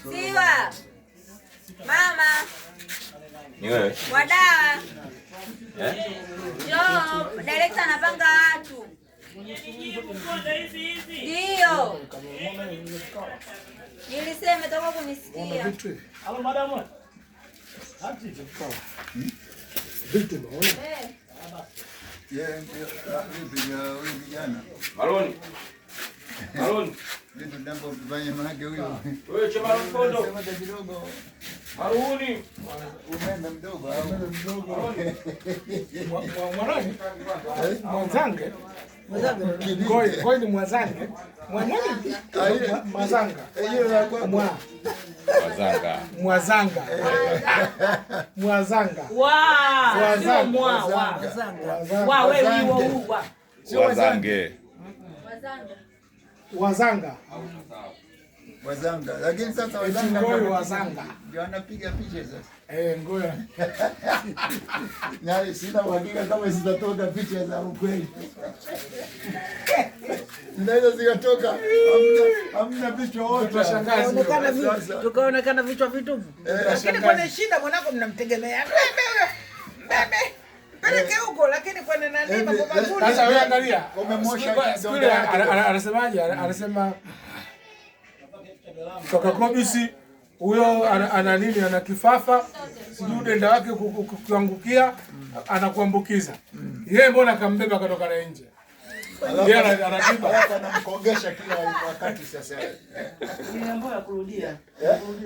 Siwa. Mama. Ni wewe? Wadawa. Eh? Njoo, director anapanga watu. Ndio. Nilisema toka kunisikia. Eh. Yeye ndio vipi ya huyu kijana? Maroni. Maroni. Vitu ndambo kufanya maanake huyu. Wewe chema Maroni. Sema hata kidogo Maruni. Umeme mdogo au Mwanani? Mwanzange. Ngoi, ngoi ni Mwazange. Mwanani? Mwazanga. Hiyo la kwako. Mwa. Wazanga. Mwazanga. Mwazanga. Wa, sio Wazanga. mwa, wa. Wazanga. Wa wewe ni wa u, wa. Sio Wazange. Wazanga. Wazanga. Wazanga. Lakini sasa Eti wazanga ngoi ndio- wazanga. ndio anapiga picha sasa. Eh, ngoi. Na sina uhakika kama zitatoka picha za ukweli. Zinaweza zikatoka, hamna vichwa wote. Tutashangaza. Tukaonekana Sasa. tukaonekana vichwa vitupu. Lakini kwenye shida mwanako mnamtegemea. Mbebe, mbebe. Mpeleke huko lakini kwenye nani mambo mazuri. Sasa wewe angalia. Umemwosha Siku ile kidonda yake. anasemaje? Anasema kaka Kobisi huyo ana nini, ana kifafa, sijui udenda wake kuangukia anakuambukiza. Yeye mbona akambeba akatoka na nje? Yeye anatiba. Alafu anamkogesha kila wakati sasa. Ni mambo ya kurudia. Eh?